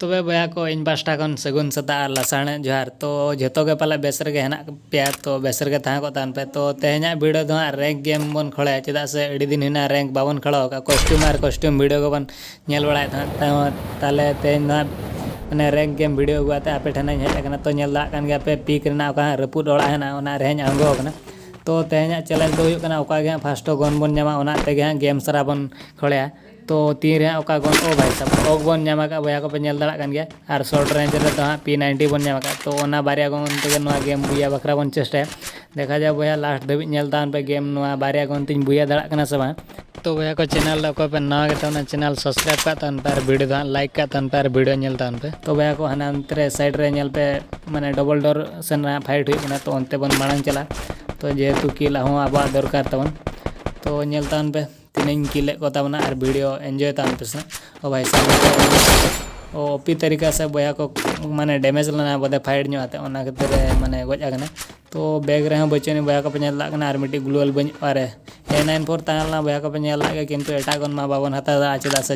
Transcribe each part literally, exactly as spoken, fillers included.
ᱛᱚᱵᱮ ᱵᱚᱭᱦᱟ ᱠᱚ, ᱤᱧ ᱯᱟᱥᱴᱟ ᱠᱷᱚᱱ ᱥᱟᱹᱜᱩᱱ ᱥᱮᱛᱟᱜ ᱟᱨ ᱞᱟᱥᱟᱲᱦᱮᱫ ᱡᱚᱦᱟᱨ᱾ ᱛᱚ ᱡᱷᱚᱛᱚ ᱜᱮ ᱯᱟᱞᱮ ᱵᱮᱥ ᱨᱮᱜᱮ ᱦᱮᱱᱟᱜ ᱯᱮᱭᱟ, ᱛᱚ ᱵᱮᱥ ᱨᱮᱜᱮ ᱛᱟᱦᱮᱸ ᱠᱚᱜ ᱛᱟᱵᱚᱱ ᱯᱮ᱾ ᱛᱚ ᱛᱮᱦᱮᱧᱟᱜ video ᱫᱚ ᱦᱟᱸᱜ rank game ᱵᱚᱱ ᱠᱷᱚᱲᱟᱭᱟ, ᱪᱮᱫᱟᱜ ᱥᱮ ᱟᱹᱰᱤ ᱫᱤᱱ ᱦᱩᱭᱱᱟ rank ᱵᱟᱵᱚᱱ ᱠᱷᱚᱲᱟᱣ ᱟᱠᱟᱫ, costume ᱟᱨ costume video ᱜᱮᱵᱚᱱ ᱧᱮᱞ ᱵᱟᱲᱟᱭᱮᱫ ᱛᱟᱦᱮᱸᱫ᱾ ᱛᱟᱦᱮᱸ ᱛᱟᱦᱞᱮ ᱛᱮᱦᱮᱧ ᱫᱚ ᱦᱟᱸᱜ ᱢᱟᱱᱮ rank game video ᱟᱹᱜᱩ ᱠᱟᱛᱮ ᱟᱯᱮ ᱴᱷᱮᱱ ᱤᱧ ᱦᱮᱡ ᱟᱠᱟᱱᱟ᱾ ᱛᱚ ᱧᱮᱞ ᱫᱟᱲᱮᱭᱟᱜ ᱠᱟᱱ ᱜᱮᱭᱟ ᱯᱮ pick ᱨᱮᱱᱟᱜ ᱚᱠᱟ ᱦᱟᱸᱜ ᱨᱟᱹᱯᱩᱫ ᱚᱲᱟᱜ ᱦᱮᱱᱟᱜᱼᱟ, ᱚᱱᱟ ᱨᱮ ᱦᱟᱸᱜ ᱟᱬᱜᱚ ᱟᱠᱟᱱᱟ᱾ ᱛᱚ ᱛᱮᱦᱮᱧᱟᱜ challenge ᱫᱚ ᱦᱩᱭᱩᱜ ᱠᱟᱱᱟ ᱚᱠᱟ ᱜᱮ ᱦᱟᱸᱜ first ᱜᱚᱱ ᱵᱚᱱ ᱧᱟᱢᱟ, ᱚᱱᱟ ᱛᱮᱜᱮ ᱦᱟᱸᱜ game ᱥᱟᱨᱟ ᱵᱚᱱ ᱠᱷᱚᱲᱟᱭᱟ᱾ ᱛᱚ ᱛᱤᱱ ᱨᱮ ᱦᱟᱸᱜ ᱚᱠᱟ ᱜᱚᱱ, ᱳ ᱵᱷᱟᱭ ᱥᱟᱵ, ᱚᱜ ᱵᱚᱱ ᱧᱟᱢ ᱟᱠᱟᱫ ᱵᱚᱭᱦᱟ ᱠᱚᱯᱮ ᱧᱮᱞ ᱫᱟᱲᱮᱭᱟᱜ ᱠᱟᱱ ᱜᱮᱭᱟ, ᱟᱨ short range ᱨᱮᱫᱚ ᱦᱟᱸᱜ P ninety ᱵᱚᱱ ᱧᱟᱢ ᱟᱠᱟᱫ᱾ ᱛᱚ ᱚᱱᱟ ᱵᱟᱨᱭᱟ ᱜᱚᱱ ᱛᱮᱜᱮ ᱱᱚᱣᱟ game ᱵᱩᱭᱟ ᱵᱟᱠᱷᱨᱟ ᱵᱚᱱ ᱪᱮᱥᱴᱟᱭᱟ᱾ ᱫᱮᱠᱷᱟ ᱡᱟᱣ ᱵᱚᱭᱦᱟ, last ᱫᱷᱟᱹᱵᱤᱡ ᱧᱮᱞ ᱛᱟᱵᱚᱱ ᱯᱮ game, ᱱᱚᱣᱟ ᱵᱟᱨᱭᱟ ᱜᱚᱱ ᱛᱤᱧ ᱵᱩᱭᱟ ᱫᱟᱲᱮᱭᱟᱜ ᱠᱟᱱᱟ ᱥᱮ ᱵᱟᱝ᱾ ᱛᱚ ᱵᱚᱭᱦᱟ ᱠᱚ, channel ᱨᱮ ᱚᱠᱚᱭ ᱯᱮ ᱱᱟᱣᱟ ᱜᱮ ᱛᱟᱵᱚᱱᱟ, channel subscribe ᱠᱟᱜ ᱛᱟᱵᱚᱱ ᱯᱮ ᱟᱨ video ᱫᱚ ᱦᱟᱸᱜ like ᱠᱟᱜ ᱛᱟᱵᱚᱱ ᱯᱮ ᱟᱨ video ᱧᱮᱞ ᱛᱟᱵᱚᱱ ᱯᱮ᱾ ᱛᱚ ᱵᱚᱭᱦᱟ ᱠᱚ, ᱦᱟᱱᱟ ᱚᱱᱛᱮ ᱨᱮ side ᱨᱮ ᱧᱮᱞ ᱯᱮ, ᱢᱟᱱᱮ double door ᱥᱮᱱ ᱨᱮ ᱦᱟᱸᱜ fight ᱦᱩᱭᱩᱜ ᱠᱟᱱᱟ, ᱛᱚ ᱚᱱᱛᱮ ᱵᱚᱱ ᱢᱟᱲᱟᱝ ᱪᱟᱞᱟᱜᱼᱟ᱾ ᱛᱚ ᱡᱮᱦᱮᱛᱩ kill ᱦᱚᱸ ᱟᱵᱚᱣᱟᱜ ᱫᱚᱨᱠᱟᱨ ᱛᱟᱵᱚᱱ, ᱛᱚ ᱧᱮᱞ ᱛᱟᱵᱚᱱ ᱯᱮ ᱛᱤᱱᱟᱹᱧ kill ᱮᱫ ᱠᱚ ᱛᱟᱵᱚᱱᱟ ᱟᱨ video enjoy ᱛᱟᱵᱚᱱ ᱯᱮ ᱥᱮ᱾ ᱳ ᱵᱷᱟᱭ ᱥᱟᱵ, ᱳ OP ᱛᱟᱹᱨᱤᱠᱟ ᱥᱮ ᱵᱚᱭᱦᱟ ᱠᱚ, ᱢᱟᱱᱮ damage ᱞᱮᱱᱟ ᱵᱚᱫᱮ fight ᱧᱚᱜ ᱟᱛᱮ, ᱚᱱᱟ ᱠᱷᱟᱹᱛᱤᱨ ᱨᱮ ᱢᱟᱱᱮ ᱜᱚᱡ ᱟᱠᱟᱱᱟ᱾ ᱛᱚ bag ᱨᱮᱦᱚᱸ ᱵᱟᱹᱪᱩᱜ ᱟᱹᱱᱤᱡ ᱵᱚᱭᱦᱟ ᱠᱚᱯᱮ ᱧᱮᱞ ᱫᱟᱲᱮᱭᱟᱜ ᱠᱟᱱᱟ, ᱟᱨ ᱢᱤᱫᱴᱤᱡ global ᱵᱟᱹᱧ, ᱟᱨᱮ A nine four ᱛᱟᱦᱮᱸ ᱞᱮᱱᱟ ᱵᱚᱭᱦᱟ ᱠᱚᱯᱮ ᱧᱮᱞ ᱫᱟᱲᱮᱭᱟᱜ ᱜᱮᱭᱟ, ᱠᱤᱱᱛᱩ ᱮᱴᱟᱜ ᱜᱚᱱ ᱢᱟ ᱵᱟᱵᱚᱱ ᱦᱟᱛᱟᱣ ᱫᱟᱲᱮᱭᱟᱜᱼᱟ, ᱪᱮᱫᱟᱜ ᱥᱮ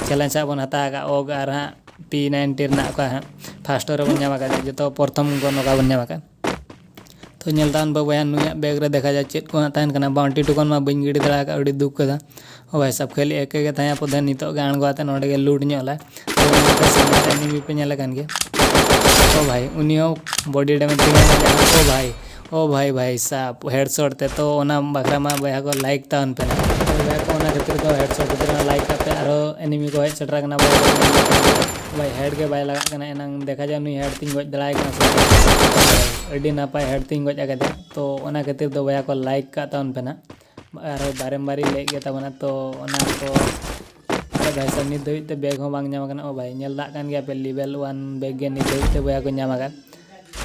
challenge ᱦᱟᱸᱜ ᱵᱚᱱ ᱦᱟᱛᱟᱣ ᱟᱠᱟᱫ ᱚᱜ ᱟᱨ ᱦᱟᱸᱜ P ninety ᱨᱮᱱᱟᱜ ᱚᱠᱟ ᱦᱟᱸᱜ first ᱨᱮᱵᱚᱱ ᱧᱟᱢ ᱟᱠᱟᱫ, ᱡᱚᱛᱚ ᱯᱨᱚᱛᱷᱚᱢ ᱜᱚᱱ ᱚᱠᱟ ᱵᱚᱱ ᱧᱟᱢ ᱟᱠᱟᱫ᱾ ᱛᱚ ᱧᱮᱞ ᱛᱟᱵᱚᱱ ᱯᱮ ᱵᱚᱭᱦᱟ, ᱱᱩᱭᱟᱜ bag ᱨᱮ ᱫᱮᱠᱷᱟ ᱡᱟᱣ ᱪᱮᱫ ᱠᱚ ᱦᱟᱸᱜ ᱛᱟᱦᱮᱱ ᱠᱟᱱᱟ᱾ Bounty token ᱢᱟ ᱵᱟᱹᱧ ᱜᱤᱰᱤ ᱫᱟᱲᱮ ᱟᱠᱟᱫ, ᱟᱹᱰᱤ ᱫᱩᱠ ᱠᱟᱫᱟ᱾ ᱳ ᱵᱷᱟᱭ ᱥᱟᱵ, ᱠᱷᱟᱹᱞᱤ ᱮᱠᱮ ᱜᱮ ᱛᱟᱦᱮᱸ ᱯᱚᱫᱷᱮ ᱱᱤᱛᱚᱜ ᱜᱮ ᱟᱬᱜᱚ ᱟᱛᱮ ᱱᱚᱰᱮ ᱜᱮ loot ᱧᱚᱜ ᱞᱮ᱾ ᱛᱚ ᱱᱚᱛᱮ ᱥᱟᱢᱱᱮ ᱨᱮ enemy ᱯᱮ ᱧᱮᱞ ᱠᱟᱱ ᱜᱮᱭᱟ᱾ ᱳ ᱵᱷᱟᱭ, ᱩᱱᱤ ᱦᱚᱸ body damage ᱛᱮᱜᱮ ᱧᱮᱞ ᱠᱟᱱᱟ᱾ ᱳ ᱵᱷᱟᱭ, ᱳ ᱵᱷᱟᱭ, ᱵᱷᱟᱭ ᱥᱟᱵ, headshot ᱛᱮ᱾ ᱛᱚ ᱚᱱᱟ ᱵᱟᱠᱷᱨᱟ ᱢᱟ ᱵᱚᱭᱦᱟ ᱠᱚ like ᱛᱟᱵᱚᱱ ᱯᱮ ᱱᱟᱜ᱾ ᱛᱚ ᱵᱚᱭᱦᱟ ᱠᱚ, ᱚᱱᱟ ᱠᱷᱟᱹᱛᱤᱨ ᱫᱚ headshot ᱠᱷᱟᱹᱛᱤᱨ ᱚᱱᱟ like ᱠᱟᱛᱮ ᱟᱨᱦᱚᱸ enemy ᱠᱚ ᱦᱮᱡ ᱥᱮᱴᱮᱨ ᱟᱠᱟᱱᱟ᱾ ᱵᱷᱟᱭ head ᱜᱮ ᱵᱟᱭ ᱞᱟᱜᱟᱜ ᱠᱟᱱᱟ, ᱮᱱᱟᱝ ᱫᱮᱠᱷᱟ ᱡᱟᱣ ᱱᱩᱭ head ᱛᱤᱧ ᱜᱚᱡ ᱫᱟᱲᱮᱭᱟᱭ ᱠᱟᱱᱟ ᱥᱮ ᱵᱟᱝ᱾ ᱟᱹᱰᱤ ᱱᱟᱯᱟᱭ head ᱛᱤᱧ ᱜᱚᱡ ᱟᱠᱟᱫᱮᱭᱟ᱾ ᱛᱚ ᱚᱱᱟ ᱠᱷᱟᱹᱛᱤᱨ ᱫᱚ ᱵᱚᱭᱦᱟ ᱠᱚ like ᱠᱟᱜ ᱛᱟᱵᱚᱱ ᱯᱮ ᱱᱟᱜ᱾ ᱟᱨᱦᱚᱸ ᱵᱟᱨᱮᱢ ᱵᱟᱨᱤ ᱞᱟᱹᱭᱮᱫ ᱜᱮ ᱛᱟᱵᱚᱱᱟ, ᱛᱚ ᱚᱱᱟ ᱠᱚ ᱟᱨ ᱵᱷᱟᱭ ᱥᱟᱵ, ᱱᱤᱛ ᱫᱷᱟᱹᱵᱤᱡ ᱛᱮ bag ᱦᱚᱸ ᱵᱟᱝ ᱧᱟᱢ ᱟᱠᱟᱱᱟ᱾ ᱳ ᱵᱷᱟᱭ, ᱧᱮᱞ ᱫᱟᱜ ᱠᱟᱱ ᱜᱮᱭᱟ ᱯᱮ, level one bag ᱜᱮ ᱱᱤᱛ ᱫᱷᱟᱹᱵᱤᱡ ᱛᱮ ᱵᱚᱭᱦᱟ ᱠᱚ ᱧᱟᱢ ᱟᱠᱟᱫ᱾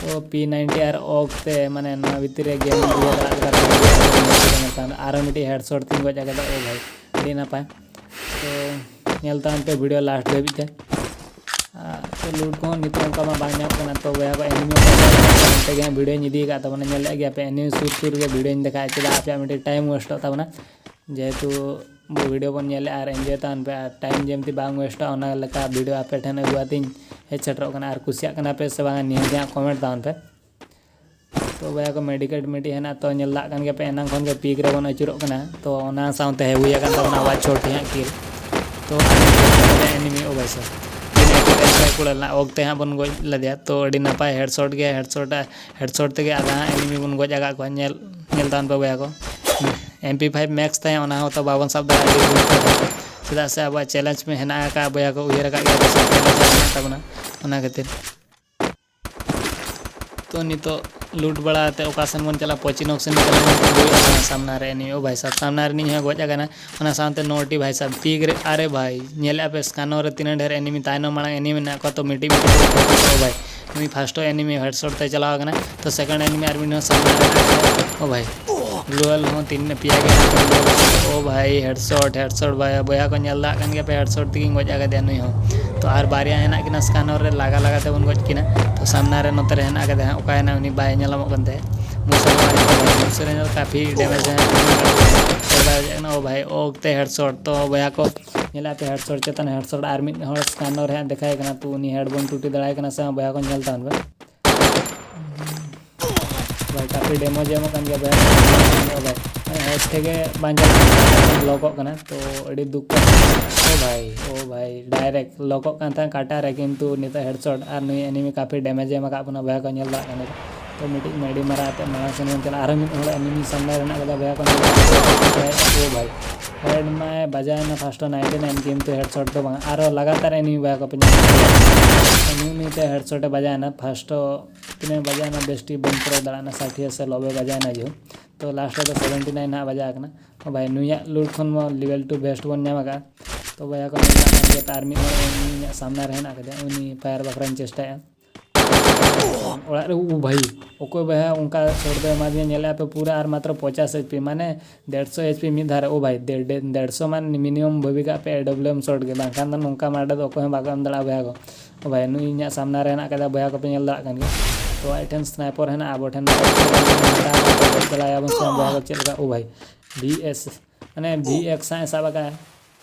ᱛᱚ P ninety ᱟᱨ ᱚᱜ ᱛᱮ, ᱢᱟᱱᱮ ᱱᱚᱣᱟ ᱵᱷᱤᱛᱤᱨ ᱨᱮ game ᱤᱭᱟᱹ ᱫᱟᱲᱮᱭᱟᱜ ᱠᱟᱱᱟ᱾ ᱟᱨᱦᱚᱸ ᱢᱤᱫᱴᱤᱡ headshot ᱛᱤᱧ ᱜᱚᱡ ᱟᱠᱟᱫᱟ᱾ ᱳ ᱵᱷᱟᱭ, ᱟᱹᱰᱤ ᱱᱟᱯᱟᱭ᱾ ᱛᱚ ᱧᱮᱞ ᱛᱟᱵᱚᱱ ᱯᱮ video last ᱫᱷᱟᱹᱵᱤᱡ ᱛᱮ᱾ ᱟᱨ ᱛᱚ loot ᱠᱚᱦᱚᱸ ᱱᱤᱛᱚᱜ ᱚᱱᱠᱟ ᱢᱟ ᱵᱟᱝ ᱧᱟᱢᱚᱜ ᱠᱟᱱᱟ᱾ ᱛᱚ ᱵᱚᱭᱦᱟ ᱠᱚ, enemy ᱚᱱᱛᱮ ᱜᱮ ᱦᱟᱸᱜ video ᱧ ᱤᱫᱤ ᱟᱠᱟᱫ ᱛᱟᱵᱚᱱᱟ, ᱧᱮᱞᱮᱫ ᱜᱮᱭᱟ ᱯᱮ, enemy ᱥᱩᱨ ᱥᱩᱨ ᱨᱮᱜᱮ videoᱧ ᱫᱮᱠᱷᱟᱣᱮᱫ, ᱪᱮᱫᱟᱜ ᱟᱯᱮᱭᱟᱜ ᱢᱤᱫᱴᱤᱡ time wasteᱚᱜ ᱛᱟᱵᱚᱱᱟ, ᱡᱮᱦᱮᱛᱩ ᱵᱷᱤᱰᱤᱭᱳ ᱵᱚᱱ ᱧᱮᱞᱮᱫᱼᱟ ᱟᱨ ᱮᱱᱡᱚᱭ ᱛᱟᱵᱚᱱ ᱯᱮ, ᱟᱨ ᱴᱟᱭᱤᱢ ᱡᱮᱢᱛᱤ ᱵᱟᱝ ᱣᱮᱥᱴᱚᱜᱼᱟ, ᱚᱱᱟ ᱞᱮᱠᱟ ᱵᱷᱤᱰᱤᱭᱳ ᱟᱯᱮ ᱴᱷᱮᱱ ᱟᱹᱜᱩ ᱠᱟᱛᱮᱧ ᱦᱮᱡ ᱥᱮᱴᱮᱨᱚᱜ ᱠᱟᱱᱟ᱾ ᱟᱨ ᱠᱩᱥᱤᱭᱟᱜ ᱠᱟᱱᱟ ᱯᱮ ᱥᱮ ᱵᱟᱝᱟ, ᱱᱤᱭᱟᱹ ᱜᱮ ᱦᱟᱸᱜ ᱠᱚᱢᱮᱱᱴ ᱛᱟᱵᱚᱱ ᱯᱮ᱾ ᱛᱚ ᱵᱚᱭᱦᱟ ᱠᱚ, ᱢᱮᱰᱤᱠᱮᱴ ᱢᱤᱫᱴᱤᱡ ᱦᱮᱱᱟᱜ, ᱛᱚ ᱧᱮᱞ ᱫᱟᱜ ᱠᱟᱱ ᱜᱮᱭᱟ ᱯᱮ, ᱮᱱᱟᱝ ᱠᱷᱚᱱ ᱜᱮ ᱯᱤᱠ ᱨᱮᱵᱚᱱ ᱟᱹᱪᱩᱨᱚᱜ ᱠᱟᱱᱟ᱾ ᱛᱚ ᱚᱱᱟ ᱥᱟᱶᱛᱮ ᱦᱩᱭ ᱟᱠᱟᱱ ᱛᱟᱵᱚᱱᱟ ᱟᱵᱟᱨ ᱪᱷᱚᱴᱤ ᱦᱟᱸᱜ ᱠᱤᱞ᱾ ᱛᱚ ᱮᱱᱤᱢᱤ, ᱚ ᱵᱷᱟᱭ ᱥᱟᱵ, ᱛᱤᱱᱟᱹᱜ ᱮᱴᱟᱜ ᱠᱩᱲᱟᱹ ᱞᱮᱱᱟ, ᱚᱠᱛᱮ ᱦᱟᱸᱜ ᱵᱚᱱ ᱜᱚᱡ ᱞᱮᱫᱮᱭᱟ᱾ ᱛᱚ ᱟᱹᱰᱤ ᱱᱟᱯᱟᱭ ᱦᱮᱰᱥᱚᱴ ᱜᱮ, ᱦᱮᱰᱥᱚᱴ, ᱦᱮᱰᱥᱚᱴ ᱛᱮᱜᱮ ᱟᱫᱷᱟ ᱦᱟᱸᱜ ᱮᱱᱤᱢᱤ ᱵᱚᱱ ᱜᱚᱡ ᱟᱠᱟᱫ ᱠᱚᱣᱟ᱾ ᱧᱮᱞ, ᱧᱮᱞ ᱛᱟᱵᱚᱱ ᱯᱮ ᱵᱚᱭᱦᱟ ᱠᱚ, ᱮᱢ ᱯᱤ ᱯᱷᱟᱭᱤᱵᱷ ᱢᱮᱠᱥ ᱛᱟᱦᱮᱸ, ᱚᱱᱟ ᱦᱚᱸ ᱛᱚ ᱵᱟᱵᱚᱱ ᱥᱟᱵ ᱫᱟᱲᱮᱭᱟᱜᱼᱟ, ᱟᱹᱰᱤ ᱫᱩᱠ ᱠᱟᱛᱷᱟ᱾ ᱪᱮᱫᱟᱜ ᱥᱮ ᱟᱵᱚᱣᱟᱜ ᱪᱮᱞᱮᱧᱡᱽ ᱢᱟ ᱦᱮᱱᱟᱜ ᱟᱠᱟᱫ, ᱵᱚᱭᱦᱟ ᱠᱚ ᱩᱭᱦᱟᱹᱨ ᱟᱠᱟᱫ ᱜᱮᱭᱟ ᱯᱮ ᱥᱮ, ᱪᱮᱞᱮᱧᱡᱽ ᱢᱮᱱᱟᱜ ᱛᱟᱵᱚᱱᱟ, ᱚᱱᱟ ᱠᱷᱟᱹᱛᱤᱨ᱾ ᱛᱚ ᱱᱤᱛᱚᱜ ᱞᱩᱴ ᱵᱟᱲᱟ ᱠᱟᱛᱮ ᱚᱠᱟ ᱥᱮᱱ ᱵᱚᱱ ᱪᱟᱞᱟᱜᱼᱟ, ᱯᱚᱪᱷᱤᱱ ᱚᱠᱥᱮᱱ ᱪᱟᱞᱟᱜ ᱵᱚᱱ ᱦᱩᱭᱩᱜᱼᱟ᱾ ᱥᱟᱢᱱᱟ ᱨᱮ ᱮᱱᱤᱢᱤ, ᱳ ᱵᱷᱟᱭ ᱥᱟᱵ, ᱥᱟᱢᱱᱟ ᱨᱤᱱᱤᱡ ᱦᱚᱸ ᱜᱚᱡ ᱟᱠᱟᱱᱟ᱾ ᱚᱱᱟ ᱥᱟᱶᱛᱮ ᱱᱚᱴᱤ ᱵᱷᱟᱭ ᱥᱟᱵ, ᱯᱤᱠ ᱨᱮ, ᱟᱨᱮ ᱵᱷᱟᱭ, ᱧᱮᱞᱮᱫᱼᱟ ᱯᱮ ᱥᱠᱟᱱᱚᱨ ᱨᱮ ᱛᱤᱱᱟᱹᱜ ᱰᱷᱮᱨ ᱮᱱᱤᱢᱤ ᱛᱟᱭᱱᱚᱢ ᱢᱟᱲᱟᱝ ᱮᱱᱤᱢᱤ ᱢᱮᱱᱟᱜ ᱠᱚᱣᱟ, ᱛᱚ ᱢᱤᱫᱴᱤᱡ ᱢᱤᱫᱴᱤᱡ ᱠᱚ ᱯᱷᱳᱠᱟᱥ, ᱳ ᱵᱷᱟᱭ, ᱱᱩᱭ ᱯᱷᱟᱥᱴ ᱮᱱᱤᱢᱤ ᱦᱮᱰᱥᱚᱴ ᱛᱮ ᱪᱟᱞᱟᱣ ᱟᱠᱟᱱᱟ᱾ ᱛᱚ ᱥᱮᱠᱮᱱᱰ ᱮᱱᱤᱢᱤ ᱟᱨ ᱢᱤᱫ ᱦᱚᱸ ᱥᱟᱢᱱᱟ ᱨᱮ ᱢᱮᱱᱟᱜ ᱠᱚᱣᱟ, ᱳ ᱵᱷᱟᱭ, ᱜᱞᱳᱣᱟᱞ ᱦᱚᱸ ᱛᱤᱱ ᱯᱮᱭᱟ ᱜᱮ ᱦᱮᱱᱟᱜ ᱠᱚᱣᱟ, ᱳ ᱵᱷᱟᱭ, ᱦᱮᱰᱥᱚᱴ, ᱦᱮᱰᱥᱚᱴ, ᱵᱷᱟᱭ, ᱵᱚᱭᱦᱟ ᱠᱚ ᱧᱮᱞ ᱫᱟᱲᱮᱭᱟᱜ ᱠᱟᱱ ᱜᱮᱭᱟ ᱯᱮ, ᱦᱮᱰᱥᱚᱴ ᱛᱮᱜᱮᱧ ᱜᱚᱡ ᱟᱠᱟᱫᱮᱭᱟ ᱱᱩᱭ ᱦᱚᱸ᱾ ᱛᱚ ᱟᱨ ᱵᱟᱨᱭᱟ ᱦᱮᱱᱟᱜ ᱠᱤᱱᱟ ᱥᱠᱟᱱᱚᱨ ᱨᱮ, ᱞᱟᱜᱟ ᱞᱟᱜᱟ ᱛᱮᱵᱚᱱ ᱜᱚᱡ ᱠᱤᱱᱟ᱾ ᱛᱚ ᱥᱟᱢᱱᱟ ᱨᱮ ᱱᱚᱛᱮ ᱨᱮ ᱦᱮᱱᱟᱜ ᱟᱠᱟᱫᱮᱭᱟ ᱦᱟᱸᱜ, ᱚᱠᱟᱭᱮᱱᱟ ᱩᱱᱤ, ᱵᱟᱭ ᱧᱮᱞ ᱧᱟᱢᱚᱜ ᱠᱟᱱ ᱛᱟᱭᱟ᱾ ᱢᱩᱥᱟᱹᱨ ᱢᱟᱨ ᱠᱟᱯᱷᱤ ᱰᱮᱢᱮᱡᱽ ᱮ ᱮᱢ ᱠᱟᱱᱟ᱾ ᱳ ᱵᱷᱟᱭ, ᱚᱠᱛᱮ ᱦᱮᱰᱥᱚᱴ᱾ ᱛᱚ ᱵᱚᱭᱦᱟ ᱠᱚ ᱧᱮᱞᱟ ᱯᱮ, ᱦᱮᱰᱥᱚᱴ ᱪᱮᱛᱟᱱ ᱦᱮᱰᱥᱚᱴ, ᱟᱨ ᱢᱤᱫ ᱦᱚᱲ ᱥᱠᱟᱱᱚᱨ ᱨᱮ ᱦᱟᱸᱜ ᱫᱮᱠᱷᱟᱭ ᱠᱟᱱᱟ, ᱛᱚ ᱩᱱᱤ ᱦᱮᱰ ᱵᱚᱱ ᱴᱩᱴᱤ ᱫᱟᱲᱮᱭᱟᱭ ᱠᱟᱱᱟ ᱥᱮ ᱵᱟᱝ, ᱵᱚᱭᱦᱟ ᱠᱚ ᱧᱮᱞ ᱛᱟᱵᱚᱱ ᱯᱮ᱾ ᱵᱷᱟᱭ, ᱠᱟᱯᱷᱤ ᱰᱮᱢᱮᱡᱽ ᱮᱢᱚᱜ ᱠᱟᱱ ᱜᱮᱭᱟ ᱵᱚᱭᱦᱟ, ᱵᱷᱟᱭ᱾ ᱦᱮᱰ ᱴᱷᱮᱡ ᱜᱮ ᱵᱟᱝ ᱪᱟᱞᱟᱜ ᱠᱟᱱᱟ, ᱞᱚᱠᱚᱜ ᱠᱟᱱᱟ, ᱛᱚ ᱟᱹᱰᱤ ᱫᱩᱠ ᱠᱟᱱᱟ᱾ ᱳ ᱵᱷᱟᱭ, ᱳ ᱵᱷᱟᱭ, ᱰᱟᱭᱨᱮᱠᱴ ᱞᱚᱠᱚᱜ ᱠᱟᱱ ᱛᱟᱦᱮᱸᱫ ᱠᱟᱴᱟ ᱨᱮ, ᱠᱤᱱᱛᱩ ᱱᱤᱛᱚᱜ ᱦᱮᱰᱥᱚᱴ, ᱟᱨ ᱱᱩᱭ ᱮᱱᱤᱢᱤ ᱠᱟᱯᱷᱤ ᱰᱮᱢᱮᱡᱽ ᱮ ᱮᱢ ᱟᱠᱟᱫ ᱵᱚᱱᱟ, ᱵᱚᱭᱦᱟ ᱠᱚ ᱧᱮᱞ ᱫᱟᱲᱮᱭᱟᱜ ᱠᱟᱱᱟ᱾ ᱛᱚ ᱢᱤᱫᱴᱤᱡ ᱢᱮᱰᱤ ᱢᱟᱨᱟ ᱠᱟᱛᱮ ᱢᱟᱲᱟᱝ ᱥᱮᱱ ᱵᱚᱱ ᱪᱟᱞᱟᱜᱼᱟ᱾ ᱟᱨᱦᱚᱸ ᱢᱤᱫ ᱦᱚᱲ ᱮᱱᱤᱢᱤ ᱥᱟᱢᱱᱟ ᱨᱮ ᱦᱮᱱᱟᱜ ᱠᱟᱫᱟ, ᱵᱚᱭᱦᱟ ᱠᱚ ᱧᱮᱞ ᱫᱟᱲᱮᱭᱟᱜ ᱠᱟᱱᱟ᱾ ᱳ ᱵᱷᱟᱭ, ᱦᱮᱰ ᱢᱟᱭ ᱵᱟᱡᱟᱣ ᱮᱱᱟ ᱯᱷᱟᱥᱴ ᱱᱟᱭᱤᱱᱴᱤ ᱱᱟᱭᱤᱱ, ᱠᱤᱱᱛᱩ ᱦᱮᱰᱥᱚᱴ ᱫᱚ ᱵᱟᱝ, ᱟᱨᱦᱚᱸ ᱞᱟᱜᱟᱛᱟᱨ ᱮᱱᱤᱢᱤ, ᱵᱚᱭᱦᱟ ᱠᱚᱯᱮ ᱧᱮᱞ ᱫᱟᱲᱮᱭᱟᱜ ᱠᱟᱱᱟ᱾ ᱱᱩᱭ ᱱᱩᱭᱛᱮ ᱦᱮᱰᱥᱚᱴ ᱮ ᱵᱟᱡᱟᱣ ᱮᱱᱟ, ᱯᱷᱟᱥᱴ ᱛᱤᱱᱟᱹᱜ ᱵᱟᱡᱟᱣ ᱮᱱᱟ ᱵᱮᱥᱴᱷᱤᱠ ᱵᱟᱹᱧ ᱯᱩᱨᱟᱹᱣ ᱫᱟᱲᱮᱭᱟᱜ ᱠᱟᱱᱟ, ᱥᱟᱴᱷᱤ ᱥᱮ ᱱᱚᱵᱵᱳᱭ ᱵᱟᱡᱟᱣ ᱮᱱᱟ ᱡᱮᱦᱳᱠ᱾ ᱛᱚ ᱞᱟᱥᱴ ᱨᱮᱫᱚ ᱥᱮᱵᱷᱮᱱᱴᱤ ᱱᱟᱭᱤᱱ ᱦᱟᱸᱜ ᱵᱟᱡᱟᱣ ᱟᱠᱟᱱᱟ᱾ ᱳ ᱵᱷᱟᱭ, ᱱᱩᱭᱟᱜ ᱞᱩᱴ ᱠᱷᱚᱱ ᱢᱟ ᱞᱮᱵᱮᱞ ᱴᱩ ᱵᱮᱥᱴ ᱵᱚᱱ ᱧᱟᱢ ᱟᱠᱟᱫᱼᱟ᱾ ᱛᱚ ᱵᱚᱭᱦᱟ ᱠᱚ ᱧᱮᱞ ᱧᱟᱢ ᱠᱟᱱ ᱜᱮᱭᱟ, ᱟᱨ ᱢᱤᱫ ᱦᱚᱲ ᱩᱱᱤᱭᱟᱜ ᱥᱟᱢᱱᱟ ᱨᱮ ᱦᱮᱱᱟᱜ ᱟᱠᱟᱫᱮᱭᱟ, ᱩᱱᱤ ᱯᱷᱟᱭᱟᱨ ᱵᱟᱠᱷᱨᱟᱧ ᱪᱮᱥᱴᱟᱭᱟ᱾ ᱚᱲᱟᱜ ᱨᱮ, ᱳ ᱵᱷᱟᱭ, ᱚᱠᱚᱭ ᱵᱚᱭᱦᱟ ᱚᱱᱠᱟ ᱥᱚᱴ ᱫᱚ ᱮᱢᱟᱫᱤᱧᱟ, ᱧᱮᱞᱮᱫᱼᱟ ᱯᱮ ᱯᱩᱨᱟᱹ ᱟᱨ ᱢᱟᱛᱨᱚ ᱯᱚᱪᱟᱥ ᱮᱭᱤᱪ ᱯᱤ, ᱢᱟᱱᱮ ᱰᱮᱲᱥᱚ ᱮᱭᱤᱪ ᱯᱤ ᱢᱤᱫ ᱫᱷᱟᱣ ᱨᱮ᱾ ᱳ ᱵᱷᱟᱭ, ᱰᱮ-, ᱰᱮ-, ᱰᱮᱲᱥᱚ ᱢᱟᱱ ᱢᱤᱱᱤᱢᱟᱢ ᱵᱷᱟᱹᱵᱤ ᱠᱟᱜ ᱯᱮ ᱮ ᱰᱚᱵᱞᱤᱭᱩ ᱮᱢ ᱥᱚᱴ ᱜᱮ, ᱵᱟᱝᱠᱷᱟᱱ ᱫᱚ ᱱᱚᱝᱠᱟ ᱢᱟᱨᱰᱟᱨ ᱫᱚ ᱚᱠᱚᱭ ᱦᱚᱸ ᱵᱟᱠᱚ ᱮᱢ ᱫᱟᱲᱮᱭᱟᱜᱼᱟ ᱵᱚᱭᱦᱟ ᱠᱚ᱾ ᱳ ᱵᱷᱟᱭ, ᱱᱩᱭ ᱤᱧᱟᱹᱜ ᱥᱟᱢᱱᱟ ᱨᱮ ᱦᱮᱱᱟᱜ ᱟᱠᱟᱫᱟ, ᱵᱚᱭᱦᱟ ᱠᱚᱯᱮ ᱧᱮᱞ ᱫᱟᱲᱮᱭᱟᱜ ᱠᱟᱱ ᱜᱮᱭᱟ᱾ ᱛᱚ ᱟᱡ ᱴᱷᱮᱱ ᱥᱱᱟᱭᱯᱟᱨ ᱦᱮᱱᱟᱜᱼᱟ, ᱟᱵᱚ ᱴᱷᱮᱱ ᱫᱚ ᱪᱟᱞᱟᱣ ᱭᱟᱵᱚᱱ ᱥᱮ ᱵᱚᱭᱦᱟ ᱠᱚ ᱪᱮᱫ ᱞᱮᱠᱟ? ᱳ ᱵᱷᱟᱭ, ᱰᱤ ᱮᱥ ᱢᱟᱱᱮ ᱵᱷᱤ ᱮᱠᱥ ᱦᱟᱸᱜ ᱮ ᱥᱟᱵ ᱟᱠᱟᱫᱼᱟ᱾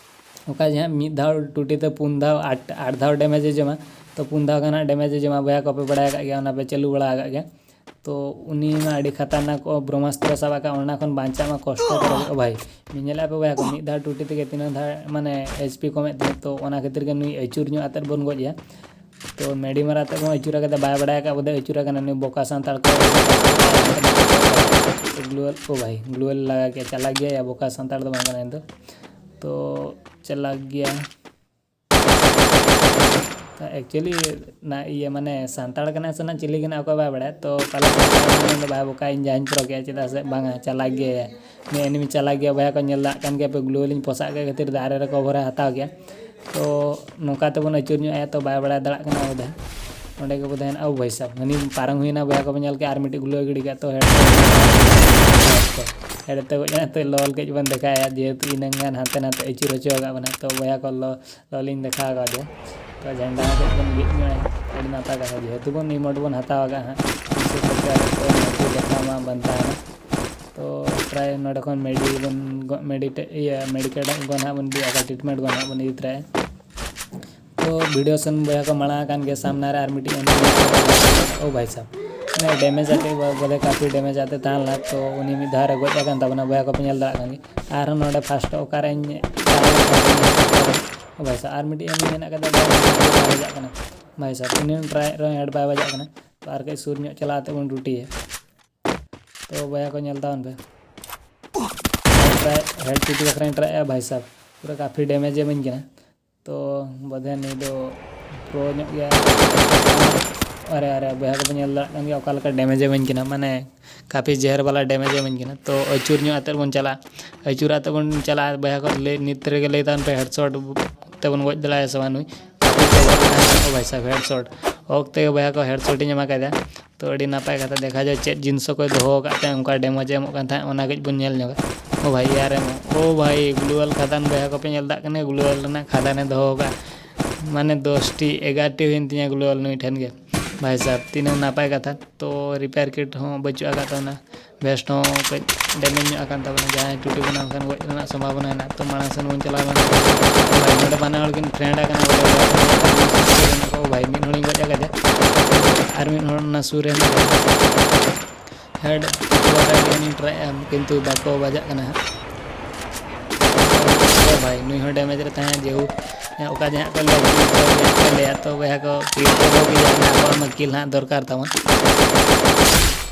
ᱚᱠᱟ ᱡᱮ ᱦᱟᱸᱜ ᱢᱤᱫ ᱫᱷᱟᱣ ᱴᱩᱴᱤ ᱛᱮ ᱯᱩᱱ ᱫᱷᱟᱣ ᱟᱴ ᱟᱴ ᱫᱷᱟᱣ ᱰᱮᱢᱮᱡᱽ ᱮ ᱡᱚᱢᱟ᱾ ᱛᱚ ᱯᱩᱱ ᱫᱷᱟᱣ ᱜᱟᱱ ᱦᱟᱸᱜ ᱰᱮᱢᱮᱡᱽ ᱮ ᱡᱚᱢᱟ᱾ ᱵᱚᱭᱦᱟ ᱠᱚᱯᱮ ᱵᱟᱲᱟᱭ ᱟᱠᱟᱫ ᱜᱮᱭᱟ, ᱚᱱᱟ ᱯᱮ ᱪᱟᱹᱞᱩ ᱵᱟᱲᱟ ᱟᱠᱟᱫ ᱜᱮᱭᱟ᱾ ᱛᱚ ᱩᱱᱤ ᱢᱟ ᱟᱹᱰᱤ ᱠᱷᱟᱛᱟᱨᱱᱟᱠ ᱵᱨᱚᱦᱢᱟᱥᱛᱨᱚ ᱥᱟᱵ ᱟᱠᱟᱫ, ᱚᱱᱟ ᱠᱷᱚᱱ ᱵᱟᱧᱪᱟᱜ ᱢᱟ ᱠᱚᱥᱴᱚ ᱠᱚᱨᱮ ᱦᱩᱭᱩᱜᱼᱟ ᱵᱷᱟᱭ᱾ ᱧᱮᱞᱮᱫᱼᱟ ᱯᱮ ᱵᱚᱭᱦᱟ ᱠᱚ, ᱢᱤᱫ ᱫᱷᱟᱣ ᱴᱩᱴᱤ ᱛᱮᱜᱮ ᱛᱤᱱᱟᱹᱜ ᱫᱷᱟᱣ ᱢᱟᱱᱮ ᱮᱭᱤᱪ ᱯᱤ ᱠᱚᱢᱮᱫ ᱛᱤᱧᱟᱹ᱾ ᱛᱚ ᱚᱱᱟ ᱠᱷᱟᱹᱛᱤᱨ ᱜᱮ ᱱᱩᱭ ᱟᱹᱪᱩᱨ ᱧᱚᱜ ᱟᱛᱮᱫ ᱵᱚᱱ ᱜᱚᱡ ᱮᱭᱟ᱾ ᱛᱚ ᱢᱮᱰᱤ ᱢᱟᱨᱟ ᱟᱛᱮᱫ ᱵᱚᱱ ᱟᱹᱪᱩᱨ ᱟᱠᱟᱫᱟ, ᱵᱟᱭ ᱵᱟᱲᱟᱭ ᱟᱠᱟᱫ ᱵᱚᱫᱷᱚᱭ ᱟᱹᱪᱩᱨ ᱟᱠᱟᱱᱟ ᱱᱩᱭ ᱵᱚᱠᱟ ᱥᱟᱱᱛᱟᱲ ᱠᱚ᱾ ᱜᱞᱩᱣᱟᱞ ᱠᱚ ᱵᱷᱟᱭ, ᱜᱞᱩᱣᱟᱞ ᱞᱟᱜᱟ ᱠᱮᱫ, ᱪᱟᱞᱟᱠ ᱜᱮᱭᱟ ᱭᱟ ᱵᱚᱠᱟ ᱥᱟᱱᱛᱟᱲ ᱫᱚ ᱵᱟᱝ ᱠᱟᱱᱟᱭ ᱫᱚ᱾ ᱛᱚ ᱪᱟᱞᱟᱠ ᱜᱮᱭᱟ᱾ ᱮᱠᱪᱩᱭᱮᱞᱤ ᱱᱟ ᱤᱭᱟᱹ ᱢᱟᱱᱮ ᱥᱟᱱᱛᱟᱲ ᱠᱟᱱᱟᱭ ᱥᱮ ᱱᱟ ᱪᱤᱞᱤ ᱠᱟᱱᱟᱭ ᱚᱠᱚᱭ ᱵᱟᱭ ᱵᱟᱲᱟᱭᱟ᱾ ᱛᱚ ᱯᱟᱞᱮ ᱥᱟᱱᱛᱟᱲ ᱠᱟᱱᱟᱭ ᱢᱮᱱᱫᱚ ᱵᱷᱟᱭ ᱵᱚᱠᱟ ᱤᱧ ᱡᱟᱦᱟᱸᱧ ᱯᱨᱚ ᱠᱮᱜᱼᱟ, ᱪᱮᱫᱟᱜ ᱥᱮ ᱵᱟᱝᱟ ᱪᱟᱞᱟᱠ ᱜᱮᱭᱟ᱾ ᱱᱩᱭ ᱮᱱᱤᱢᱤ ᱪᱟᱞᱟᱠ ᱜᱮᱭᱟ ᱵᱚᱭᱦᱟ ᱠᱚ, ᱧᱮᱞ ᱫᱟᱲᱮᱭᱟᱜ ᱠᱟᱱ ᱜᱮᱭᱟ ᱯᱮ, ᱜᱞᱩᱣᱟᱞᱤᱧ ᱯᱚᱥᱟᱜ ᱠᱮᱫ ᱠᱷᱟᱹᱛᱤᱨ ᱫᱟᱨᱮ ᱨᱮ ᱠᱚᱵᱷᱚᱨᱮ ᱦᱟᱛᱟᱣ ᱠᱮᱜᱼᱟ᱾ ᱛᱚ ᱱᱚᱝᱠᱟ ᱛᱮᱵᱚᱱ ᱟᱹᱪᱩᱨ ᱧᱚᱜ ᱟᱭᱟ, ᱛᱚ ᱵᱟᱭ ᱵᱟᱲᱟᱭ ᱫᱟᱲᱮᱭᱟᱜ ᱠᱟᱱᱟ ᱵᱚᱫᱷᱚᱭ᱾ ᱚᱸᱰᱮ ᱜᱮ ᱵᱚᱫᱷᱚᱭ ᱦᱮᱱᱟᱜᱼᱟ᱾ ᱳ ᱵᱷᱟᱭ ᱥᱟᱵ, ᱦᱟᱹᱱᱤ ᱯᱟᱨᱚᱢ ᱦᱩᱭᱱᱟ ᱵᱚᱭᱦᱟ ᱠᱚ ᱵᱚᱱ ᱧᱮᱞ ᱠᱮᱜᱼᱟ, ᱟᱨ ᱢᱤᱫᱴᱤᱡ ᱜᱞᱩᱣᱟᱞ ᱜᱤᱰᱤ ᱠᱮᱜᱼᱟ᱾ ᱛᱚ ᱦᱮᱰ ᱦᱮᱰ ᱛᱮ ᱜᱚᱡ ᱮᱱᱟ᱾ ᱛᱚ ᱞᱚᱞ ᱠᱟᱹᱡ ᱵᱚᱱ ᱫᱮᱠᱷᱟᱭᱟ, ᱡᱮᱦᱮᱛᱩ ᱤᱱᱟᱹᱝ ᱜᱟᱱ ᱦᱟᱱᱛᱮ ᱱᱟᱛᱮ ᱟᱹᱪᱩᱨ ᱦᱚᱪᱚ ᱟᱠᱟᱫ ᱵᱚᱱᱟ᱾ ᱛᱚ ᱵᱚᱭᱦᱟ ᱠᱚ ᱞᱚ ᱞᱚᱞᱤᱧ ᱫᱮᱠᱷᱟᱣ ᱟᱠᱟᱫᱮᱭᱟ᱾ ᱛᱚ ᱡᱷᱟᱱᱰᱟ ᱦᱚᱸ ᱠᱟᱹᱡ ᱵᱚᱱ ᱵᱤᱫ ᱧᱚᱜ ᱟᱭᱟ, ᱟᱹᱰᱤ ᱱᱟᱯᱟᱭ ᱠᱟᱛᱷᱟ᱾ ᱡᱮᱦᱮᱛᱩ ᱵᱚᱱ ᱤᱢᱳᱴ ᱵᱚᱱ ᱦᱟᱛᱟᱣ ᱟᱠᱟᱫ ᱦᱟᱸᱜ, ᱯᱩᱭᱥᱟᱹ ᱠᱷᱚᱨᱪᱟ ᱠᱟᱛᱮ ᱛᱚ ᱱᱩᱠᱩ ᱫᱮᱠᱷᱟᱣ ᱢᱟ ᱵᱟᱝ ᱛᱟᱦᱮᱱᱟ᱾ ᱛᱚ ᱯᱨᱟᱭ ᱱᱚᱰᱮ ᱠᱷᱚᱱ ᱢᱮᱰᱤ ᱵᱚᱱ ᱜᱚ-, ᱢᱮᱰᱤᱴᱮ-, ᱤᱭᱟᱹ, ᱢᱮᱰᱤᱠᱮᱴ ᱜᱚ ᱱᱟᱦᱟᱜ ᱵᱚᱱ ᱤᱫᱤᱭᱟ, ᱚᱠᱟ ᱴᱨᱤᱴᱢᱮᱱᱴ ᱜᱚ ᱱᱟᱦᱟᱜ ᱵᱚᱱ ᱤᱫᱤ ᱛᱚᱨᱟᱭᱟ᱾ ᱛᱚ ᱵᱷᱤᱰᱤᱭᱳ ᱥᱮᱱ ᱵᱚᱭᱦᱟ ᱠᱚ ᱢᱟᱲᱟᱝ ᱟᱠᱟᱱ ᱜᱮ, ᱥᱟᱢᱱᱟ ᱨᱮ ᱟᱨ ᱢᱤᱫᱴᱤᱡ ᱮᱱᱤᱢᱤ, ᱳ ᱵᱷᱟᱭ ᱥᱟᱵ, ᱢᱟᱱᱮ ᱰᱮᱢᱮᱡᱽ ᱟᱛᱮ ᱵᱚ-, ᱵᱚᱞᱮ ᱠᱟᱯᱷᱤ ᱰᱮᱢᱮᱡᱽ ᱟᱛᱮ ᱛᱟᱦᱮᱸ ᱞᱮᱱᱟ᱾ ᱛᱚ ᱩᱱᱤ ᱢᱤᱫ ᱫᱷᱟᱣ ᱨᱮ ᱜᱚᱡ ᱟᱠᱟᱱ ᱛᱟᱵᱚᱱᱟ, ᱵᱚᱭᱦᱟ ᱠᱚᱯᱮ ᱧᱮᱞ ᱫᱟᱲᱮᱭᱟᱜ ᱠᱟᱱ ᱜᱮ᱾ ᱟᱨᱦᱚᱸ ᱱᱚᱰᱮ ᱯᱷᱟᱥᱴ ᱚᱠᱟᱨᱮᱧ ᱪᱟᱞᱟᱣ ᱞᱮᱱ ᱠᱷᱟᱱ ᱳ ᱵᱷᱟᱭ ᱥᱟᱵ, ᱟᱨ ᱢᱤᱫᱴᱤᱡ ᱮᱱᱤᱢᱤ ᱢᱮᱱᱟᱜ ᱠᱟᱫᱟ, ᱵᱟᱭ ᱵᱟᱡᱟᱜ ᱠᱟᱱᱟ᱾ ᱵᱷᱟᱭ ᱥᱟᱵ, ᱛᱤᱱᱟᱹᱜ ᱴᱨᱟᱭ ᱨᱮᱦᱚᱸ ᱦᱮᱰ ᱵᱟᱭ ᱵᱟᱡᱟᱜ ᱠᱟᱱᱟ᱾ ᱛᱚ ᱟᱨ ᱠᱟᱹᱡ ᱥᱩᱨ ᱧᱚᱜ ᱪᱟᱞᱟᱣ ᱠᱟᱛᱮ ᱵᱚᱱ ᱴᱩᱴᱤᱭᱟ᱾ ᱛᱚ ᱵᱚᱭᱦᱟ ᱠᱚ ᱧᱮᱞ ᱛᱟᱵᱚᱱ ᱯᱮ, ᱴᱨᱟᱭ ᱦᱮᱰ ᱴᱩᱴᱤ ᱵᱟᱠᱷᱨᱟᱧ ᱴᱨᱟᱭᱮᱜᱼᱟ ᱵᱷᱟᱭ ᱥᱟᱵ, ᱯᱩᱨᱟᱹ ᱠᱟᱯᱷᱤ ᱰᱮᱢᱮᱡᱽ ᱮ ᱤᱢᱟᱹᱧ ᱠᱟᱱᱟ᱾ ᱛᱚ ᱵᱚᱫᱷᱮ ᱱᱩᱭ ᱫᱚ ᱯᱨᱳ ᱧᱚᱜ ᱜᱮᱭᱟ᱾ ᱟᱨᱮ, ᱟᱨᱮ, ᱵᱚᱭᱦᱟ ᱠᱚᱯᱮ ᱧᱮᱞ ᱫᱟᱲᱮᱭᱟᱜ ᱠᱟᱱ ᱜᱮᱭᱟ ᱚᱠᱟ ᱞᱮᱠᱟ ᱰᱮᱢᱮᱡᱽ ᱮ ᱤᱢᱟᱹᱧ ᱠᱟᱱᱟ, ᱢᱟᱱᱮ ᱠᱟᱯᱷᱤ ᱡᱮᱦᱮᱨ ᱵᱟᱞᱟ ᱰᱮᱢᱮᱡᱽ ᱮ ᱤᱢᱟᱹᱧ ᱠᱟᱱᱟ᱾ ᱛᱚ ᱟᱹᱪᱩᱨ ᱧᱚᱜ ᱟᱛᱮᱫ ᱵᱚᱱ ᱪᱟᱞᱟᱜᱼᱟ, ᱟᱹᱪᱩᱨ ᱟᱛᱮᱫ ᱵᱚᱱ ᱪᱟᱞᱟᱜᱼᱟ᱾ ᱵᱚᱭᱦᱟ ᱠᱚ ᱞᱟᱹᱭ, ᱱᱤᱛ ᱨᱮᱜᱮ ᱞᱟᱹᱭ ᱛᱟᱵᱚᱱ ᱯᱮ, ᱦᱮᱰᱥᱚᱴ ᱛᱮᱵᱚᱱ ᱜᱚᱡ ᱫᱟᱲᱮᱭᱟᱭᱟ ᱥᱮ ᱵᱟᱝ ᱱᱩᱭ? ᱠᱟᱯᱷᱤ ᱡᱮᱦᱮᱨ ᱵᱟᱞᱟ, ᱳ ᱵᱷᱟᱭ ᱥᱟᱵ, ᱦᱮᱰᱥᱚᱴ ᱚᱠᱛᱮ ᱜᱮ ᱵᱚᱭᱦᱟ ᱠᱚ ᱦᱮᱰᱥᱚᱴ ᱤᱧ ᱮᱢᱟ ᱠᱟᱫᱮᱭᱟ᱾ ᱛᱚ ᱟᱹᱰᱤ ᱱᱟᱯᱟᱭ ᱠᱟᱛᱷᱟ, ᱫᱮᱠᱷᱟ ᱡᱟᱣ ᱪᱮᱫ ᱡᱤᱱᱤᱥ ᱠᱚᱭ ᱫᱚᱦᱚ ᱟᱠᱟᱫ ᱛᱟᱦᱮᱸᱫ, ᱚᱱᱠᱟ ᱰᱮᱢᱮᱡᱽ ᱮ ᱮᱢᱚᱜ ᱠᱟᱱ ᱛᱟᱦᱮᱸᱫ, ᱚᱱᱟ ᱠᱟᱹᱡ ᱵᱚᱱ ᱧᱮᱞ ᱧᱚᱜᱟ᱾ ᱳ ᱵᱷᱟᱭ, ᱮᱭᱟᱨ ᱮᱢ, ᱳ ᱵᱷᱟᱭ, ᱜᱞᱩᱣᱟᱞ ᱠᱷᱟᱫᱟᱱ ᱵᱚᱭᱦᱟ ᱠᱚᱯᱮ ᱧᱮᱞ ᱫᱟᱲᱮᱭᱟᱜ ᱠᱟᱱᱟ, ᱜᱞᱩᱣᱟᱞ ᱨᱮᱱᱟᱜ ᱠᱷᱟᱫᱟᱱᱮ ᱫᱚᱦᱚ ᱟᱠᱟᱫ, ᱢᱟᱱᱮ ᱫᱚᱥᱴᱤ ᱮᱜᱟᱨᱚᱴᱤ ᱦᱩᱭᱮᱱ ᱛᱤᱧᱟ ᱜᱞᱩᱣᱟᱞ ᱱᱩᱭ ᱴᱷᱮᱱ ᱜᱮ᱾ ᱵᱷᱟᱭ ᱥᱟᱵ, ᱛᱤᱱᱟᱹᱜ ᱱᱟᱯᱟᱭ ᱠᱟᱛᱷᱟ᱾ ᱛᱚ ᱨᱤᱯᱮᱭᱟᱨ ᱠᱤᱴ ᱦᱚᱸ ᱵᱟᱹᱪᱩᱜ ᱟᱠᱟᱫ ᱛᱟᱵᱚᱱᱟ, ᱵᱷᱮᱥᱴ ᱦᱚᱸ ᱠᱟᱹᱡ damage ᱧᱚᱜ ᱟᱠᱟᱱ ᱛᱟᱵᱚᱱᱟ, ᱡᱟᱦᱟᱸᱭ ᱴᱩᱴᱤ ᱵᱚᱱᱟ ᱚᱱᱠᱟᱱ ᱜᱚᱡ ᱨᱮᱱᱟᱜ ᱥᱚᱢᱵᱷᱟᱵᱚᱱᱟ ᱦᱮᱱᱟᱜ᱾ ᱛᱚ ᱢᱟᱲᱟᱝ ᱥᱮᱱ ᱵᱚᱱ ᱪᱟᱞᱟᱣ ᱞᱮᱱ ᱜᱮ᱾ ᱵᱷᱟᱭ ᱱᱚᱰᱮ ᱵᱟᱱᱟ ᱦᱚᱲ ᱠᱤᱱ friend ᱟᱠᱟᱱᱟ ᱵᱚᱞᱮ, ᱵᱷᱟᱭ ᱢᱤᱫ ᱦᱚᱲᱤᱧ ᱜᱚᱡ ᱟᱠᱟᱫᱮᱭᱟ ᱟᱨ ᱢᱤᱫ ᱦᱚᱲ ᱚᱱᱟ ᱥᱩᱨ ᱨᱮ ᱦᱮᱱᱟᱭᱟ᱾ Head ᱵᱟᱠᱷᱨᱟ ᱜᱮ ᱤᱧ try ᱮᱫᱼᱟ, ᱠᱤᱱᱛᱩ ᱵᱟᱠᱚ ᱵᱟᱡᱟᱜ ᱠᱟᱱᱟ ᱦᱟᱸᱜ᱾ ᱛᱚ ᱵᱷᱟᱭ ᱱᱩᱭ ᱦᱚᱸ damage ᱨᱮ ᱛᱟᱦᱮᱸ, ᱡᱮᱦᱩ ᱚᱠᱟ ᱡᱟᱦᱟᱸ ᱠᱚ ᱞᱟᱹᱭᱟ ᱠᱤᱞ ᱠᱚ ᱞᱟᱹᱭᱟ, ᱛᱚ ᱵᱚᱭᱦᱟ ᱠᱚ ᱠᱤᱞ ᱠᱚ ᱫᱚ ᱜᱮ ᱡᱟᱦᱟᱸ ᱟᱵᱚᱣᱟᱜ ᱢᱟ ᱠᱤᱞ ᱦᱟᱸᱜ ᱫᱚᱨᱠᱟᱨ ᱛᱟᱵᱚᱱ᱾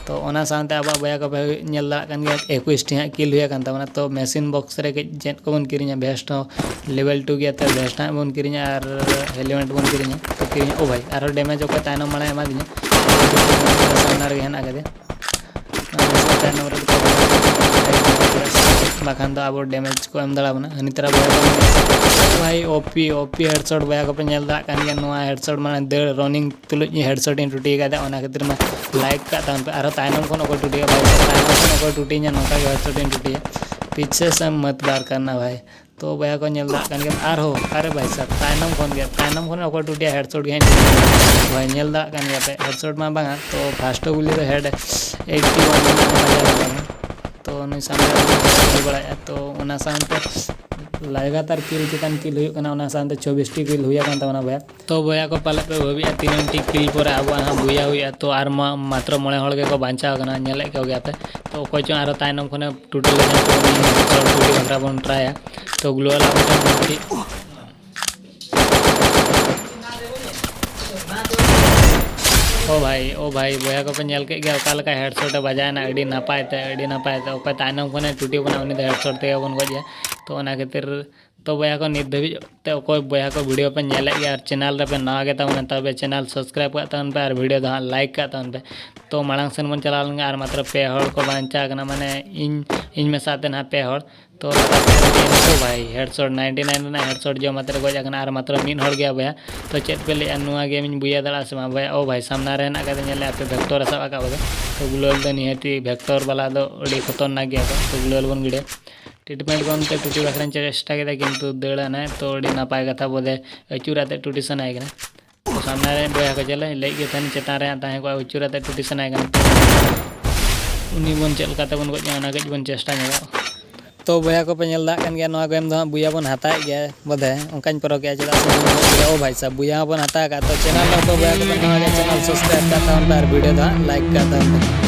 ᱛᱚ ᱚᱱᱟ ᱥᱟᱶᱛᱮ ᱟᱵᱚᱣᱟᱜ ᱵᱚᱭᱦᱟ ᱠᱚᱯᱮ ᱧᱮᱞ ᱫᱟᱲᱮᱭᱟᱜ ᱠᱟᱱ ᱜᱮᱭᱟ, ᱮᱠᱩᱥ ᱴᱤ ᱦᱟᱸᱜ ᱠᱤᱞ ᱦᱩᱭ ᱟᱠᱟᱱ ᱛᱟᱵᱚᱱᱟ᱾ ᱛᱚ machine box ᱨᱮ ᱠᱟᱹᱡ ᱪᱮᱫ ᱠᱚᱵᱚᱱ ᱠᱤᱨᱤᱧᱟ, vest ᱦᱚᱸ level two ᱜᱮᱭᱟ, ᱛᱚ vest ᱦᱟᱸᱜ ᱵᱚᱱ ᱠᱤᱨᱤᱧᱟ ᱟᱨ helmet ᱵᱚᱱ ᱠᱤᱨᱤᱧᱟ᱾ ᱛᱚ ᱠᱤᱨᱤᱧᱟ, ᱳ ᱵᱷᱟᱭ ᱟᱨᱦᱚᱸ damage ᱚᱠᱚᱭ ᱛᱟᱭᱱᱚᱢ ᱢᱟᱲᱟᱝ ᱮᱢᱟᱫᱤᱧᱟ, ᱥᱟᱢᱱᱟ ᱨᱮᱜᱮ ᱦᱮᱱᱟᱜ ᱟᱠᱟᱫᱮᱭᱟ᱾ ᱟᱨ ᱩᱱᱤ ᱥᱟᱶ ᱛᱟᱭᱱᱚᱢ ᱨᱮᱫᱚ ᱵᱟᱠᱷᱟᱱ ᱫᱚ ᱟᱵᱚ damage ᱠᱚ ᱮᱢ ᱫᱟᱲᱮᱭᱟᱵᱚᱱᱟ᱾ ᱦᱟᱹᱱᱤ ᱛᱟᱨᱟ ᱵᱚᱭᱦᱟ ᱠᱚ, ᱵᱷᱟᱭ OP OP headshot ᱵᱚᱭᱦᱟ ᱠᱚᱯᱮ ᱧᱮᱞ ᱫᱟᱲᱮᱭᱟᱜ ᱠᱟᱱ ᱜᱮᱭᱟ᱾ ᱱᱚᱣᱟ headshot ᱢᱟᱱᱮ ᱫᱟᱹᱲ running ᱛᱩᱞᱩᱡ headshot ᱤᱧ ᱴᱩᱴᱤ ᱟᱠᱟᱫᱟ, ᱚᱱᱟ ᱠᱷᱟᱹᱛᱤᱨ ᱢᱟ like ᱠᱟᱜ ᱛᱟᱵᱚᱱ ᱯᱮ᱾ ᱟᱨᱦᱚᱸ ᱛᱟᱭᱱᱚᱢ ᱠᱷᱚᱱ ᱚᱠᱚᱭ ᱴᱩᱴᱤᱭᱟ ᱵᱷᱟᱭ, ᱛᱟᱭᱱᱚᱢ ᱠᱷᱚᱱ ᱚᱠᱚᱭ ᱴᱩᱴᱤᱧᱟ ᱱᱚᱝᱠᱟ ᱜᱮ headshot ᱤᱧ ᱴᱩᱴᱤᱭᱟ᱾ ᱯᱤᱪᱷᱮ ᱥᱮ ᱢᱚᱛ ᱵᱟᱨ ᱠᱟᱨᱱᱟ ᱵᱷᱟᱭ᱾ ᱛᱚ ᱵᱚᱭᱦᱟ ᱠᱚ ᱧᱮᱞ ᱫᱟᱲᱮᱭᱟᱜ ᱠᱟᱱ ᱜᱮᱭᱟ, ᱟᱨᱦᱚᱸ ᱟᱨᱮ ᱵᱷᱟᱭ ᱥᱟᱦᱵ ᱛᱟᱭᱱᱚᱢ ᱠᱷᱚᱱ ᱜᱮ, ᱛᱟᱭᱱᱚᱢ ᱠᱷᱚᱱ ᱚᱠᱚᱭ ᱴᱩᱴᱤᱭᱟ headshot ᱜᱮ ᱦᱟᱸᱜ ᱵᱷᱟᱭ ᱧᱮᱞ ᱫᱟᱲᱮᱭᱟᱜ ᱠᱟᱱ ᱜᱮᱭᱟ ᱯᱮ, headshot ᱢᱟ ᱵᱟᱝᱟ᱾ ᱛᱚ first ᱜᱩᱞᱤ ᱫᱚ head eighty one ᱨᱮᱱᱟᱜ ᱵᱟᱡᱟᱣ ᱞᱮᱱ ᱛᱟᱵᱚᱱᱟ᱾ ᱛᱚ ᱱᱩᱭ ᱥᱟᱢᱱᱮ ᱨᱮ ᱦᱩᱭ ᱵᱟᱲᱟᱭᱮᱫᱼᱟ᱾ ᱛᱚ ᱚᱱᱟ ᱥᱟᱶᱛᱮ ᱞᱟᱜᱟᱛᱟᱨ ᱠᱤᱞ ᱪᱮᱛᱟᱱ ᱠᱤᱞ ᱦᱩᱭᱩᱜ ᱠᱟᱱᱟ, ᱚᱱᱟ ᱥᱟᱶᱛᱮ ᱪᱚᱵᱵᱤᱥ ᱴᱤ ᱠᱤᱞ ᱦᱩᱭ ᱟᱠᱟᱱ ᱛᱟᱵᱚᱱᱟ ᱵᱚᱭᱦᱟ᱾ ᱛᱚ ᱵᱚᱭᱦᱟ ᱠᱚ ᱯᱟᱞᱮᱫ ᱯᱮ ᱵᱷᱟᱹᱵᱤᱭᱮᱫᱼᱟ ᱛᱤᱱᱟᱹᱝ ᱴᱤ ᱠᱤᱞ ᱯᱚᱨᱮ ᱟᱵᱚᱣᱟᱜ ᱦᱟᱸᱜ ᱵᱩᱭᱟ ᱦᱩᱭᱩᱜᱼᱟ᱾ ᱛᱚ ᱟᱨ ᱢᱟ ᱢᱟᱛᱨᱚ ᱢᱚᱬᱮ ᱦᱚᱲ ᱜᱮᱠᱚ ᱵᱟᱧᱪᱟᱣ ᱟᱠᱟᱱᱟ, ᱧᱮᱞᱮᱫ ᱠᱚᱜᱮᱭᱟ ᱯᱮ᱾ ᱛᱚ ᱚᱠᱚᱭ ᱪᱚᱝ ᱟᱨᱦᱚᱸ ᱛᱟᱭᱱᱚᱢ ᱠᱷᱚᱱᱮ ᱴᱩᱴᱤ ᱞᱮᱠᱷᱟᱱ ᱛᱚ ᱩᱱᱤ ᱦᱚᱸ ᱴᱩᱴᱤ ᱵᱟᱠᱷᱨᱟ ᱵᱚᱱ ᱴᱨᱟᱭᱟ᱾ ᱛᱚ global ᱟᱵᱚ ᱴᱷᱮᱱ ᱢᱤᱫᱴᱤᱡ ᱳ ᱵᱷᱟᱭ, ᱳ ᱵᱷᱟᱭ, ᱵᱚᱭᱦᱟ ᱠᱚᱯᱮ ᱧᱮᱞ ᱠᱮᱫ ᱜᱮᱭᱟ ᱚᱠᱟ ᱞᱮᱠᱟ headshot ᱮ ᱵᱟᱡᱟᱣᱮᱱᱟ, ᱟᱹᱰᱤ ᱱᱟᱯᱟᱭ ᱛᱮ, ᱟᱹᱰᱤ ᱱᱟᱯᱟᱭ ᱛᱮ᱾ ᱚᱠᱚᱭ ᱛᱟᱭᱱᱚᱢ ᱠᱷᱚᱱᱮ ᱴᱩᱴᱤ ᱵᱚᱱᱟ ᱩᱱᱤ ᱫᱚ headshot ᱛᱮᱜᱮ ᱵᱚᱱ ᱜᱚᱡᱮᱭᱟ᱾ ᱛᱚ ᱚᱱᱟ ᱠᱷᱟᱹᱛᱤᱨ ᱛᱚ ᱵᱚᱭᱦᱟ ᱠᱚ ᱱᱤᱛ ᱫᱷᱟᱹᱵᱤᱡ ᱛᱮ ᱚᱠᱚᱭ ᱵᱚᱭᱦᱟ ᱠᱚ video ᱯᱮ ᱧᱮᱞᱮᱫ ᱜᱮᱭᱟ ᱟᱨ channel ᱨᱮᱯᱮ ᱱᱟᱣᱟ ᱜᱮ ᱛᱟᱵᱚᱱᱟ, ᱛᱚᱵᱮ channel subscribe ᱠᱟᱜ ᱛᱟᱵᱚᱱ ᱯᱮ ᱟᱨ video ᱫᱚ ᱦᱟᱸᱜ like ᱠᱟᱜ ᱛᱟᱵᱚᱱ ᱯᱮ᱾ ᱛᱚ ᱢᱟᱲᱟᱝ ᱥᱮᱱ ᱵᱚᱱ ᱪᱟᱞᱟᱣ ᱞᱮᱱ ᱜᱮ ᱟᱨ ᱢᱟᱛᱨᱚ ᱯᱮ ᱦᱚᱲ ᱠᱚ ᱵᱟᱧᱪᱟᱣ ᱠᱟᱱᱟ, ᱢᱟᱱᱮ ᱤᱧ, ᱤᱧ ᱢᱮᱥᱟ ᱛᱮ ᱱᱟᱦᱟᱜ ᱯᱮ ᱦᱚᱲ᱾ ᱛᱚ ᱞᱟᱛᱟᱨ ᱥᱮᱫ ᱨᱮ ᱢᱤᱫ ᱦᱚᱲ ᱵᱷᱟᱭ headshot ninety nine ᱨᱮᱱᱟᱜ headshot ᱡᱚᱢ ᱟᱛᱮ ᱨᱮ ᱜᱚᱡ ᱟᱠᱟᱱᱟ ᱟᱨ ᱢᱟᱛᱨᱚ ᱢᱤᱫ ᱦᱚᱲ ᱜᱮᱭᱟ ᱵᱚᱭᱦᱟ᱾ ᱛᱚ ᱪᱮᱫ ᱯᱮ ᱞᱟᱹᱭᱮᱫᱼᱟ, ᱱᱚᱣᱟ game ᱤᱧ ᱵᱩᱭᱟ ᱫᱟᱲᱮᱭᱟᱜᱼᱟ ᱥᱮ ᱵᱟᱝ ᱵᱚᱭᱦᱟ? ᱳ ᱵᱷᱟᱭ ᱥᱟᱢᱱᱟ ᱨᱮ ᱦᱮᱱᱟᱜ ᱟᱠᱟᱫᱟ, ᱧᱮᱞᱮᱫᱼᱟ ᱯᱮ vector ᱮ ᱥᱟᱵ ᱟᱠᱟᱫ ᱵᱚᱞᱮ᱾ ᱛᱚ global ᱫᱚ ᱱᱤᱦᱟᱹᱛᱤ vector ᱵᱟᱞᱟ ᱫᱚ ᱟᱹᱰᱤ ᱠᱷᱚᱛᱚᱨᱱᱟᱠ ᱜᱮᱭᱟ ᱠᱚ᱾ ᱛᱚ global ᱵᱚᱱ ᱜᱤᱰᱤᱭᱟ᱾ treatment ᱠᱚ ᱚᱱᱛᱮ ᱴᱩᱴᱤ ᱵᱟᱠᱷᱨᱟᱧ ᱪᱮᱥᱴᱟ ᱠᱮᱫᱟ, ᱠᱤᱱᱛᱩ ᱫᱟᱹᱲ ᱟᱱᱟᱭ, ᱛᱚ ᱟᱹᱰᱤ ᱱᱟᱯᱟᱭ ᱠᱟᱛᱷᱟ ᱵᱚᱞᱮ ᱟᱹᱪᱩᱨ ᱟᱛᱮ ᱴᱩᱴᱤ ᱥᱟᱱᱟᱭᱮ ᱠᱟᱱᱟ᱾ ᱛᱚ ᱥᱟᱢᱱᱟ ᱨᱮ ᱵᱚᱭᱦᱟ ᱠᱚ ᱪᱮᱫ ᱞᱮ ᱞᱟᱹᱭ ᱜᱮ ᱛᱟᱦᱮᱱ, ᱪᱮᱛᱟᱱ ᱨᱮ ᱦᱟᱸᱜ ᱛᱟᱦᱮᱸ ᱠᱚᱜᱼᱟ, ᱟᱹᱪᱩᱨ ᱟᱛᱮ ᱴᱩᱴᱤ ᱥᱟᱱᱟᱭᱮ ᱠᱟᱱᱟ᱾ ᱛᱚ ᱩᱱᱤ ᱵᱚᱱ ᱪᱮᱫ ᱞᱮᱠᱟᱛᱮ ᱵᱚᱱ ᱜᱚᱡ ᱧᱚᱜ, ᱚᱱᱟ ᱠᱟᱹᱡ ᱵᱚᱱ ᱪᱮᱥᱴᱟ ᱧᱚᱜᱚᱜᱼᱟ᱾ ᱛᱚ ᱵᱚᱭᱦᱟ ᱠᱚᱯᱮ ᱧᱮᱞ ᱫᱟᱲᱮᱭᱟᱜ ᱠᱟᱱ ᱜᱮᱭᱟ, ᱱᱚᱣᱟ ᱜᱮᱢ ᱫᱚ ᱦᱟᱸᱜ ᱵᱚᱭᱦᱟ ᱵᱚᱱ ᱦᱟᱛᱟᱣᱮᱫ ᱜᱮᱭᱟ ᱵᱚᱫᱷᱮ, ᱚᱱᱠᱟᱧ ᱯᱟᱹᱨᱣᱟᱹ ᱠᱮᱜᱼᱟ, ᱪᱮᱫᱟᱜ ᱥᱮ ᱵᱚᱭᱦᱟ ᱦᱚᱸᱵᱚᱱ ᱦᱟᱛᱟᱣ ᱟᱠᱟᱫ᱾ ᱛᱚ ᱪᱮᱱᱮᱞ ᱫᱚ ᱵᱚᱭᱦᱟ ᱠᱚᱯᱮ ᱱᱟᱣᱟ ᱜᱮ, ᱪᱮᱱᱮᱞ ᱥᱟᱵᱥᱠᱨᱟᱭᱤᱵ ᱠᱟᱜ ᱛᱟᱵᱚᱱ ᱯᱮ ᱟᱨ ᱵᱷᱤᱰᱤᱭᱳ ᱫᱚ ᱦᱟᱸᱜ ᱞᱟᱭᱤᱠ ᱠᱟᱜ ᱛᱟᱵᱚᱱ ᱯᱮ᱾